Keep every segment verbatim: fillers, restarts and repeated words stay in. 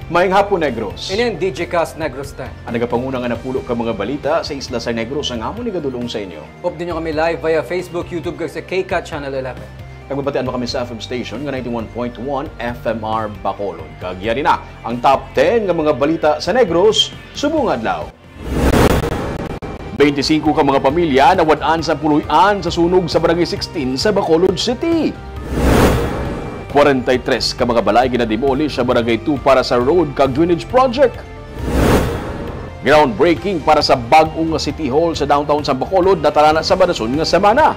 Maayong hapon, Negros. Ini ang D J Cast Negros ten. Ang nagapanguna nga napulo ka mga balita sa isla sa Negros ang amon igadulong sa inyo. Update nyo kami live via Facebook, YouTube, kag sa K CAT Channel eleven. Kag mabatian mo kami sa F M station nga ninety-one point one F M R Bacolod. Kag yari na ang top ten nga mga balita sa Negros subong adlaw. Twenty-singko ka mga pamilya nawad-an sa puloy-an sa sunog sa Barangay sixteen sa Bacolod City. Kwarenta y tres ka mga balay ginademolish sa Barangay two para sa road kag drainage project. Groundbreaking para sa bag-o nga City Hall sa downtown sa Bacolod natalana sa madason nga semana.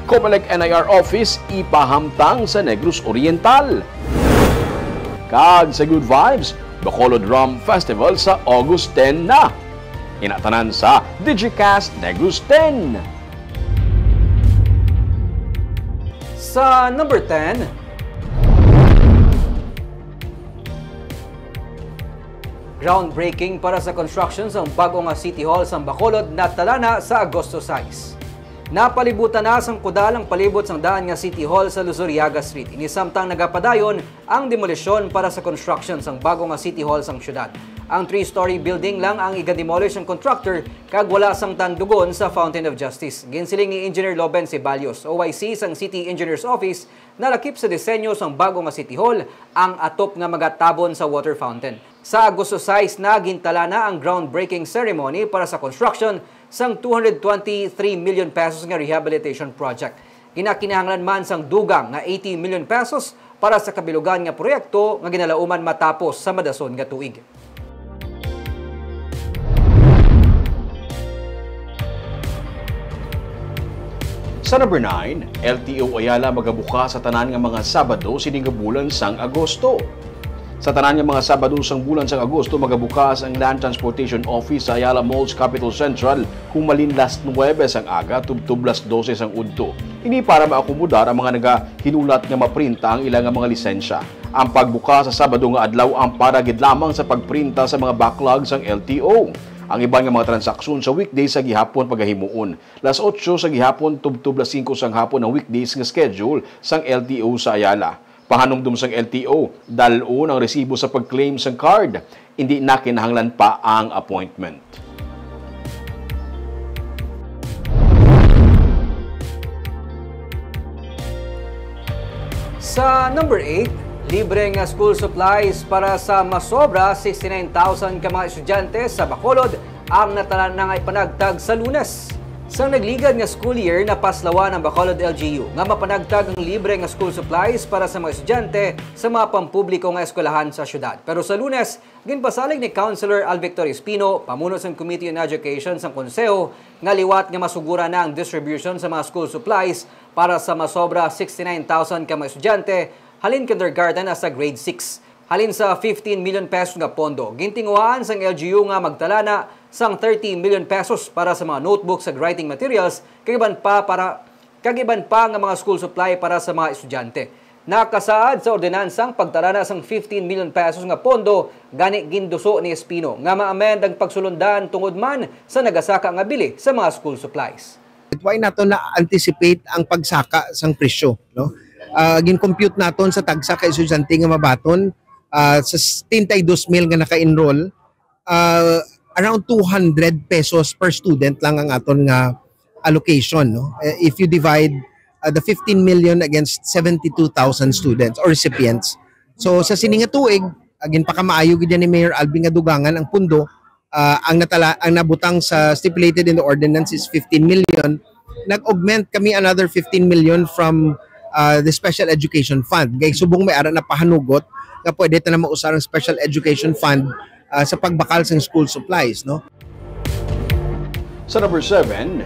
Comelec N I R Office ipahamtang sa Negros Oriental. Kag sa Good Vibes, Bacolod Rum Festival sa August ten na. Inatanan sa Digicast Negros ten. Sa number ten, groundbreaking para sa construction sang bag-o nga City Hall sang Bacolod natalana sa Agosto sais. Napalibutan na sang kudal ang palibot sang daan nga City Hall sa Luzuriaga Street. Ini samtang nagapadayon ang demolisyon para sa construction sang bago nga City Hall sang siyudad. Ang three-story building lang ang iga-demolish sang contractor kag wala sang tandugon sa Fountain of Justice. Ginsiling ni Engineer Loben Ceballos, O I C sang City Engineer's Office, nalakip sa disenyo sang bago nga City Hall ang atop nga magatabon sa water fountain. Sa Agosto sais na, gintala na ang groundbreaking ceremony para sa construction sang two hundred twenty-three million pesos nga rehabilitation project. Ginakinahanglan man sang dugang nga eighty million pesos para sa kabilugan nga proyekto nga ginalauman matapos sa madason nga tuig. Sa number nine, L T O Ayala magabuka sa tanan nga mga Sabado sini nga bulan sang Agosto. Sa tanan nga mga Sabado sang bulan sang Agosto, magabukas ang Land Transportation Office sa Ayala Malls, Capital Central, humalin las nuwebe sang aga tubtob las dose sang udto. Ini para maakomodar ang mga nagahinulat nga maprinta ang ila nga mga lisensya. Ang pagbukas sa Sabado nga adlaw ang para gid lamang sa pagprinta sa mga backlog sang L T O. Ang iban nga mga transaksyon sa weekdays sa gihapon pagahimuon. Las otso sa gihapon tubtob las singko sang hapon ang weekdays nga schedule sang L T O sa Ayala. Pahanumdom sang L T O, dal-on ang resibo sa pag-claim sang card. Indi na kinahanglan pa ang appointment. Sa number eight, libre nga school supplies para sa masobra sixty-nine thousand ka mga estudyante sa Bacolod ang natanan na nga ipanagtag sa Lunes. Sang nagligad nga school year, napaslawan ang Bacolod L G U nga mapanagtag ang libre nga school supplies para sa mga estudyante sa mga pampubliko nga eskwelahan sa syudad. Pero sa Lunes, ginpasalig ni Councilor Alvictor Espino, pamuno sang Committee on Education sang Konseho, nga liwat nga masugura na ang distribution sa mga school supplies para sa masobra sixty-nine thousand ka mga estudyante halin kindergarten hasta grade six. Halin sa fifteen million pesos nga pondo, gintinguhaan sang L G U nga magtala na sang thirty million pesos para sa mga notebooks kag writing materials kag iban pa para kag iban pa nga mga school supply para sa mga estudyante. Nakasaad sa ordinansang pagtala na sang fifteen million pesos nga pondo, gani ginduso ni Espino nga ma-amend ang pagsulundan tungod man sa nagasaka nga bili sa mga school supplies. Why nato na-anticipate ang pagsaka sang presyo, no? Ah, gin-compute naton sa tagsa ka estudyante nga mabaton, ah, sa setenta y dos mil nga naka-enroll, ah, around two hundred pesos per student lang ang aton nga allocation, no? Eh, if you divide, ah, the fifteen million against seventy-two thousand students or recipients. So, sa sini nga tuig, ah, ginpakamaayo gid ni Mayor Alvin nga dugangan ang pundo, ah, ang natala, ang nabutang sa stipulated in the ordinance is fifteen million. Nag-augment kami another fifteen million from, ah, the Special Education Fund. Kay subong may ara na pahanugot nga pwede ta na mausar ang Special Education Fund, ah, sa pagbakal sang school supplies, no? Sa number seven,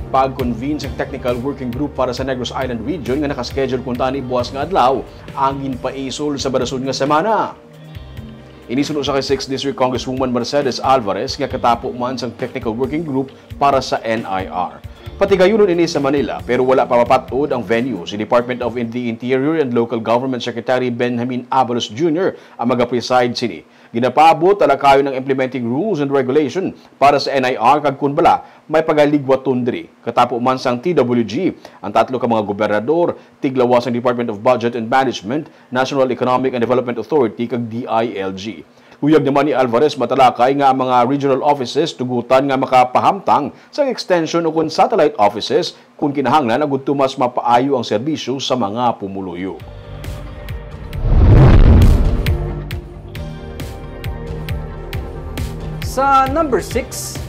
pag-convene sa Technical Working Group para sa Negros Island Region nga naka-schedule kuntani buwas nga adlaw ang ginpaisol sa madason nga semana. Ini suno sa kay sixth District Congresswoman Mercedes Alvarez nga katapo man sang Technical Working Group para sa N I R. Patigayunon ini sa Manila pero wala pa mapat-od ang venue. Si Department of the Interior and Local Government Secretary Benjamin Abalos Junior ang magapreside sini. Ginapaabot talakayon ang implementing rules and regulation para sa N I R kag kun bala may pagaligwaton diri. Katapo man sang T W G, ang tatlo ka mga gobernador, tiglawas sang Department of Budget and Management, National Economic and Development Authority kag D I L G. Uyag naman ni Alvarez matalakay nga ang mga regional offices tugutan nga makapahamtang sa extension o kon satellite offices kon kinahanglan, agud to mas mapaayo ang serbisyo sa mga pumuluyo. Sa number six,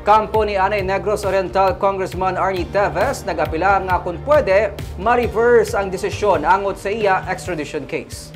kampo ni anay Negros Oriental Congressman Arnie Teves nag-apila nga kung pwede, ma-reverse ang desisyon angot sa iya extradition case.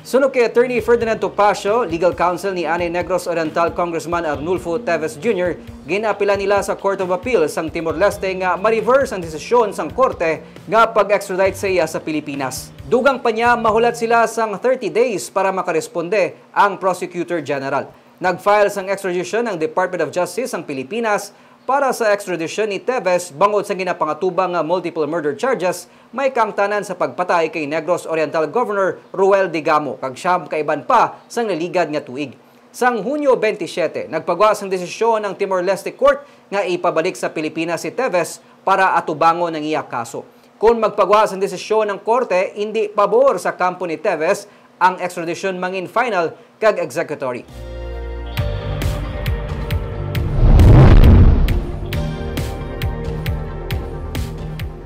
Suno kay Attorney Ferdinand Topacio, legal counsel ni anay Negros Oriental Congressman Arnulfo Teves Junior, gin-apila nila sa Court of Appeal sang Timor-Leste nga ma-reverse ang desisyon sang korte nga pag-extradite sa iya sa Pilipinas. Dugang pa niya, mahulat sila sang thirty days para makaresponde ang Prosecutor General. Nag-file sang extradition ang Department of Justice sang Pilipinas para sa extradition ni Teves bangod sa ginapangatubang nga multiple murder charges, may kaangtanan sa pagpatay kay Negros Oriental Governor Roel Digamo kag siyam ka iban pa sang naligad nga tuig. Sang Hunyo twenty-seven, nagpagwa sang desisyon ang Timor-Leste Court nga ipabalik sa Pilipinas si Teves para atubangon ang iya kaso. Kon magpagwa sang desisyon ang korte, indi pabor sa kampo ni Teves ang extradition, mangin final kag executory.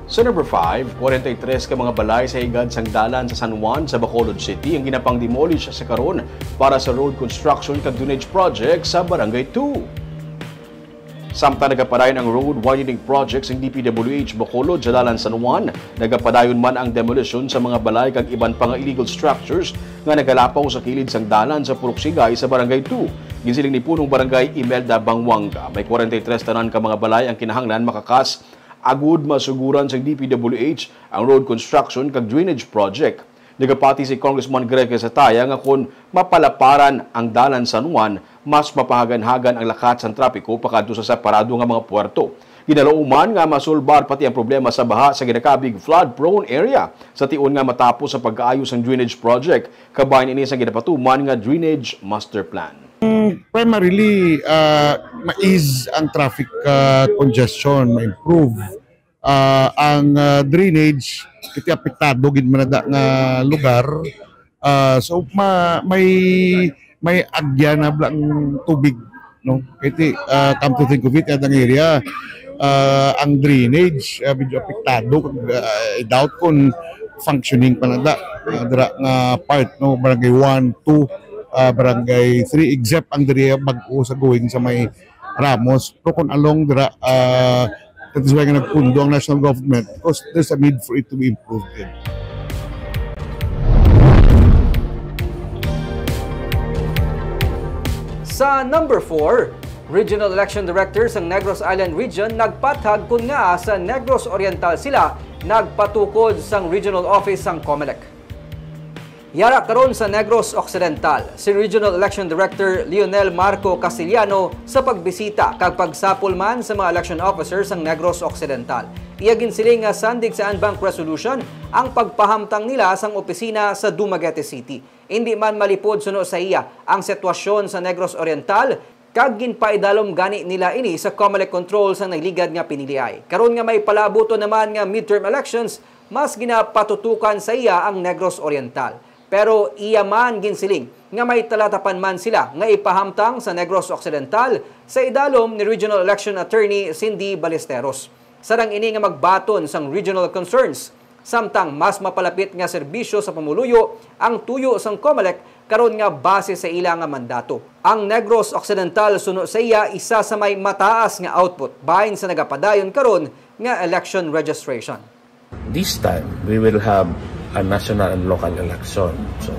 Sa number five, forty-three ka mga balay sa higad sang dalan sa San Juan sa Bacolod City ang ginapang-demolish sa karon para sa road construction kag drainage project sa Barangay two. Samtang nagapadayon ang road widening project sang D P W H Bacolod sa Dalan San Juan, nagapadayon man ang demolition sa mga balay kag iban pa nga illegal structures nga nagalapaw sa kilid sang dalan sa Purok Sigay sa Barangay two. Ginsiling ni Punong Barangay Imelda Banguanga, may forty-three tanan ka mga balay ang kinahanglan makakas agud masuguran sang D P W H ang road construction kag drainage project. Nagapati si Congressman Greg Sataya nga kon mapalaparan ang Dalan San Juan, mas mapahaganhagan ang lakat sang trapiko pakadto sa separado nga mga puerto. Ginalauman nga masulbar pati ang problema sa baha sa ginakabig flood-prone area sa tion nga matapos sa pagkaayo sang drainage project, kabahin ini sang ginapatuman nga drainage master plan. Primarily, ah, ma-ease ang traffic, ah, congestion, ma-improve ah, ang, ah, drainage, kay apektado gid man na nga lugar. Ah, so, ma-, may, may agyan na bala ang tubig, no? Kay, ah, come to think of it, atang area, ah, ang drainage, ah, medyo apektado. Ah, I doubt kung functioning pa na da, ah, dira nga part, no? Barangay one, two, ah, Barangay three, except ang diri bag-o sa going sa may Ramos. Pero kung along dira, ah, that is why nga nagpundo ang national government, because there's a need for it to be improved. Sa number four, Regional Election Director sang Negros Island Region nagpathag kon ngaa sa Negros Oriental sila nagpatukod sang regional office sang Comelec. Yara karon sa Negros Occidental, si Regional Election Director Lionel Marco Castellano sa pagbisita kag pagsapol man sa mga election officer sang Negros Occidental. Iya ginsiling nga sandig sa Unbanked Resolution ang pagpahamtang nila sang opisina sa Dumaguete City. Indi man malipod suno sa iya ang sitwasyon sa Negros Oriental, kag ginpaidalom gani nila ini sa Comelec control sang nagligad nga piniliay. Karon nga may palabuton naman nga midterm elections, mas ginapatutukan sa iya ang Negros Oriental. Pero iya man ginsiling nga may talatapan man sila nga ipahamtang sa Negros Occidental sa idalom ni Regional Election Attorney Cindy Ballesteros. Sarang ini nga magbaton sang regional concerns, samtang mas mapalapit nga serbisyo sa pumuluyo ang tuyo sang Comelec karon nga base sa ila nga mandato. Ang Negros Occidental, suno sa iya, isa sa may mataas nga output bahin sa nagapadayon karon nga election registration. This time, we will have a national and local election. So,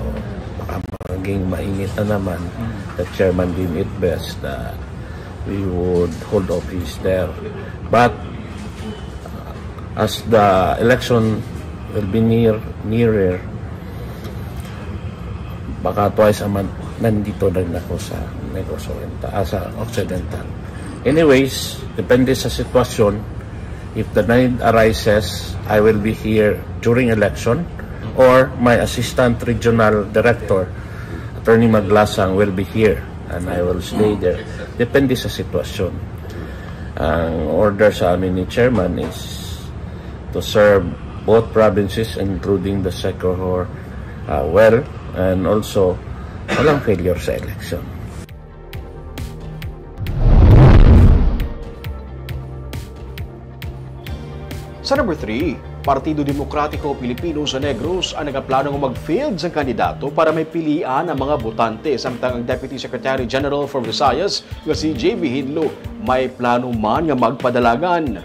baka maging mainit na naman. The chairman deemed it best that we would hold office there. But, uh, as the election will be near, nearer, baka twice a month, nandito na rin ako sa Negros Oriental, ah, sa Occidental. Anyways, depende sa sitwasyon. If the need arises, I will be here during election, or my assistant regional director, Attorney Maglasang will be here and I will stay there. Depende sa sitwasyon. Ang order sa amin ni Chairman is to serve both provinces, including the Siquijor, uh, well, and also walang failure sa election. Sa number three, Partido Demokratiko Pilipino sa Negros ang nagaplano nga mag-field sang kandidato para may pilian ang mga botante, samtang ang Deputy Secretary General for Visayas nga si J V Hinlo may plano man nga magpadalagan.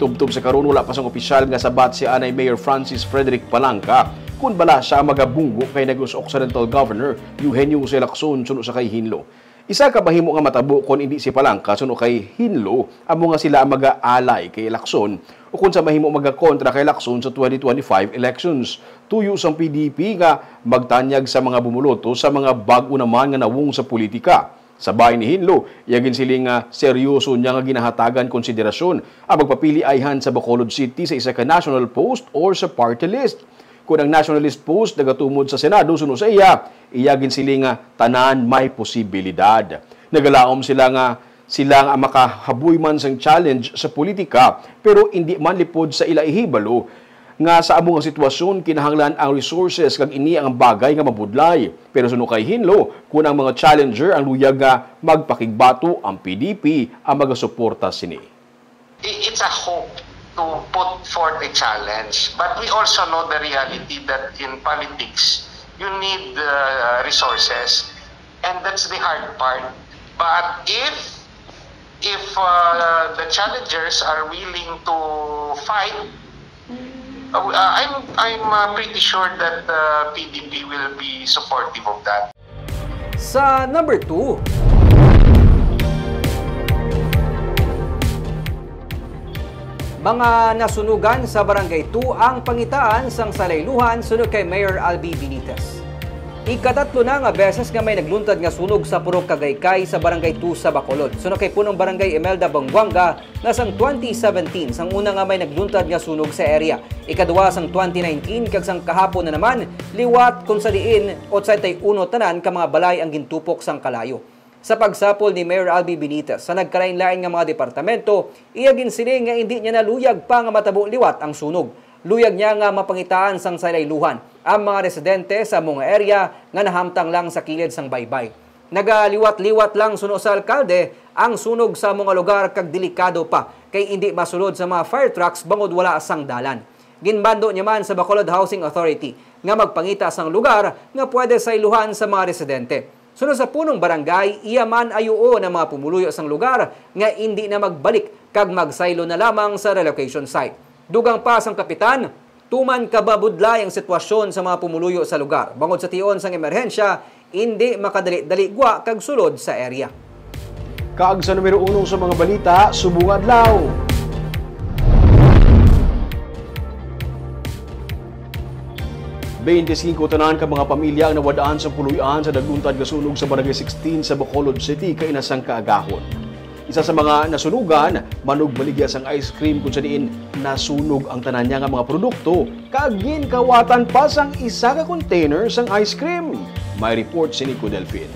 Tubtob sa karon, wala pa sang opisyal nga sabat si anay Mayor Francis Frederick Palanca kon bala sia magabunggo kay Negros Occidental Governor Eugenio Jose Lacson suno sa kay Hinlo. Isa ka mahimo nga matabo kon indi si Palanca suno kay Hinlo, amo nga sila ang mag-aalay kay Lacson, o kon sa mahimo magakontra kay Lacson sa twenty twenty-five elections. Tuyo sang P D P nga magtanyag sa mga bumuloto sa mga bag-o naman nga nawong sa politika. Sa bahin ni Hinlo, iya ginsiling nga seryoso niya nga ginahatagan konsiderasyon ang pagpapili ayhan sa Bacolod City sa isa ka national post or sa party list. Kon ang nationalist post nagatumod sa Senado suno sa iya, iya ginsiling nga tanan may posibilidad. Nagalaom sila nga sila nga makahaboy man sang challenge sa politika, pero indi man lipod sa ila ihibalo nga sa amo nga sitwasyon kinahanglan ang resources kag ini ang bagay nga mabudlay. Pero suno kay Hinlo, kun ang mga challenger ang luyag nga magpakigbato, ang P D P ang magasuporta sini. I- It's a hope to put forth a challenge, but we also know the reality that in politics, you need uh, resources, and that's the hard part. But if if uh, the challengers are willing to fight, uh, I'm I'm uh, pretty sure that the P D P will be supportive of that. Sa number two, mga nasunugan sa Barangay two ang pangitaan sang salayluhan suno kay Mayor Albi Benitez. Ikatatlo na nga beses nga may nagluntad nga sunog sa Purok Kagaykay sa Barangay two sa Bacolod. Suno kay Punong Barangay Imelda Banguanga, nga sang twenty seventeen sang una nga may nagluntad nga sunog sa area, ikaduha sang twenty nineteen, kag sang kahapon na naman liwat, kung sa diin otsenta y uno tanan ka mga balay ang gintupok sang kalayo. Sa pagsapol ni Mayor Albi Benitez sa nagkalainlain nga mga departamento, iya ginsiling nga indi niya na luyag pa nga matabo liwat ang sunog. Luyag niya nga mapangitaan sang salayluhan ang mga residente sa amo nga area nga nahamtang lang sa kilid sang baybay. Nagaliwat-liwat lang suno sa alkalde ang sunog sa amo nga lugar kag delikado pa kay indi masulod sa mga fire trucks bangod wala sang dalan. Ginmando niya man sa Bacolod Housing Authority nga magpangita sang lugar nga pwede sayluhan sa mga residente. Suno sa punong barangay, iya man ayuon ang mga pumuluyo sang lugar nga indi na magbalik kag magsaylo na lamang sa relocation site. Dugang pa sang kapitan, tuman ka mabudlay ang sitwasyon sa mga pumuluyo sa lugar bangod sa tion sang emerhensya, indi makadali-dali gwa kag sulod sa area. Kag sa numero uno sa mga balita subong adlaw. Twenty-five tanan ka mga pamilya ang nawad-an sa puloy-an sa nagluntad nga sunog sa Barangay sixteen sa Bacolod City kaina sang kaagahon. Isa sa mga nasunugan, manugbaligya sang ice cream kung sa diin nasunog ang tanan niya nga mga produkto kag ginkawatan pa sang isa ka container sang ice cream. May report si Nico Delfin.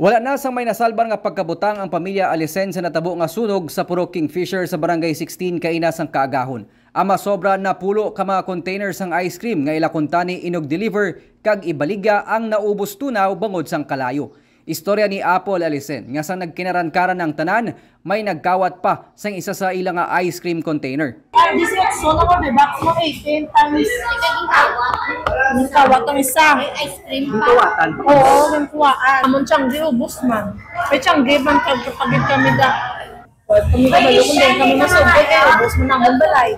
Wala na sang may nasalbar nga pagkabutang ang pamilya Alisen sa natabo nga sunog sa Purok Kingfisher sa Barangay sixteen kaina sang kaagahon. Ang masobra napulo ka mga container sang ice cream nga ila kuntani inug-deliver kag ibaligya ang naubos tunaw bangod sang kalayo. Istorya ni Apple Alisen nga sang nagkinarankaran ang tanan, may nagkawat pa sang isa sa ila nga ice cream container. Ang dessert, so naman may box mo, eighteen times. Ang kawat ang isa. May ice cream pa. Ang kawatan. Oo, ang kuwaan. Amon siyang giubos man. May siyang giban pag kapagid kami da. Kami kabalo kung din kami masugod, eh, ubos mo na ang balay.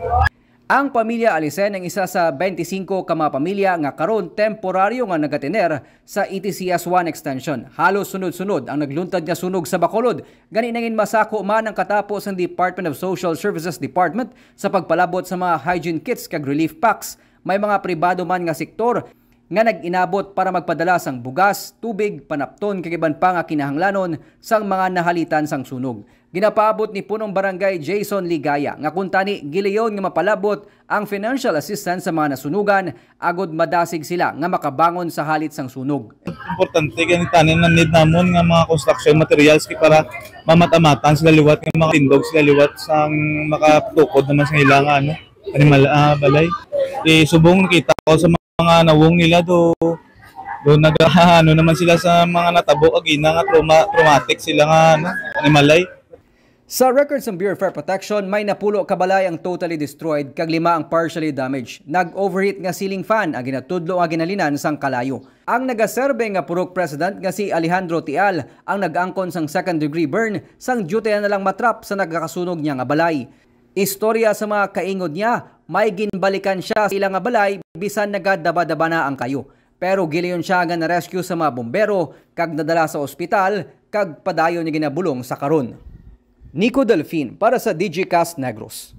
Ang pamilya Alisen ang isa sa twenty-five ka mga pamilya nga karon temporaryo nga nagatener sa E T C S one extension. Halos sunod-sunod ang nagluntad nga sunog sa Bacolod. Gani nangin masako man ang katapo sang Department of Social Services Department sa pagpalabot sa mga hygiene kits kag relief packs. May mga pribado man nga sektor nga nag-inabot para magpadala sang bugas, tubig, panapton kag iban pa nga kinahanglanon sang mga nahalitan sang sunog. Ginapaabot ni Punong Barangay Jason Ligaya nga kuntani gilayon nga mapalabot ang financial assistance sa mga nasunugan agod madasig sila nga makabangon sa halit sang sunog. Importante gani tanan ang need namon nga mga construction materials kay para mamat-amatan sila liwat nga makatindog sila liwat sang makatukod naman sa ila nga ano, animal, ah, balay. Eh, subong nakita ko sa mga nawong nila do, do nag-, ano naman sila sa mga natabo kagina nga trauma-, traumatic sila nga ano, animalay. Sa records sang Bureau of Fire Protection, may napulo ka balay ang totally destroyed kag lima ang partially damaged. Nag-overheat nga ceiling fan ang ginatudlo nga ginhalinan sang kalayo. Ang nagaserbe nga purok president nga si Alejandro Tial ang nag-angkon sang second degree burn sang diutya na lang matrap sa nagakasunog niya nga balay. Istorya sa mga kaingod niya, may ginbalikan siya sa ila nga balay bisan nagadaba-daba na ang kayo. Pero gilayon siya nga na-rescue sa mga bombero kag nadala sa ospital kag padayon niya ginabulong sa karon. Nico Delfin para sa Digicast Negros.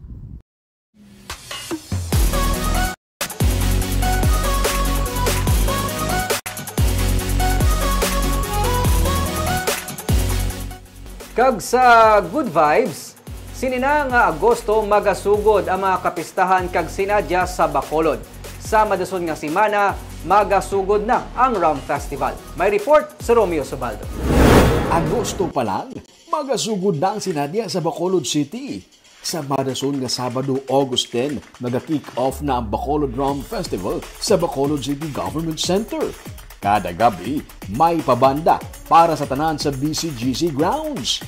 Kag sa good vibes, sini na nga Agosto magasugod ang mga kapistahan kag sinadya sa Bacolod. Sa madason nga semana, magasugod na ang Rum Festival. May report si Romeo Subaldo. Agosto pa lang, magasugod na ang sinadya sa Bacolod City. Sa madason nga Sabado, August ten, maga-kick off na ang Bacolod Rum Festival sa Bacolod City Government Center. Kada gabi, may pabanda para sa tanan sa B C G C grounds.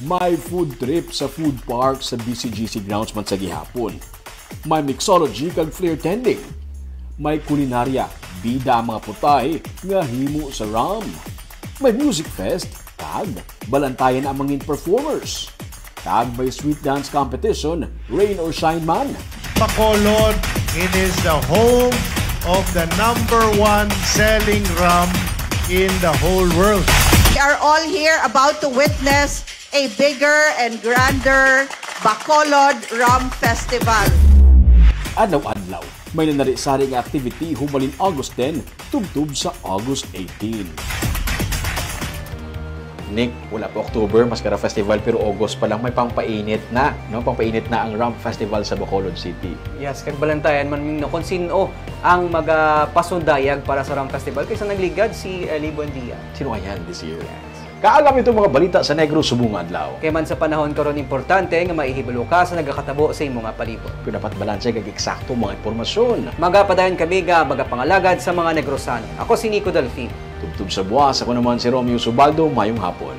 May food trip sa food park sa B C G C grounds man sa gihapon. May mixology kag flair tending. May kulinarya, bida ang mga putahe nga himo sa rum. May music fest, kag balantayan ang mga performers. Kag may street dance competition, rain or shine man. Bacolod, it is the home of the number one selling rum in the whole world. We are all here about to witness a bigger and grander Bacolod Rum Festival. Adlaw-adlaw, may nanari-sari nga activity hubalin August ten tubtob sa August eighteen. Nick, wala pa October, maskara festival, pero August pa lang may pampainit na, no? Pampainit na ang Rum Festival sa Bacolod City. Yes, kag balantayan man, no, kung sin-o ang magapasundayag para sa Rum Festival, kay sa nagligad si Eli Buendia. Sino kaya this year? Yes. Kaalam itong mga balita sa Negros subong nga adlaw. Kay man sa panahon karon, importante nga maihibalo ka sa nagakatabo sa imo nga palibot. Kung dapat balanse kag eksakto mga impormasyon. Magapadayon kami nga magapangalagad sa mga Negrosan. Ako si Nico Delfin. Tubtob sa buwas, ako naman si Romeo Subaldo. Mayong hapon.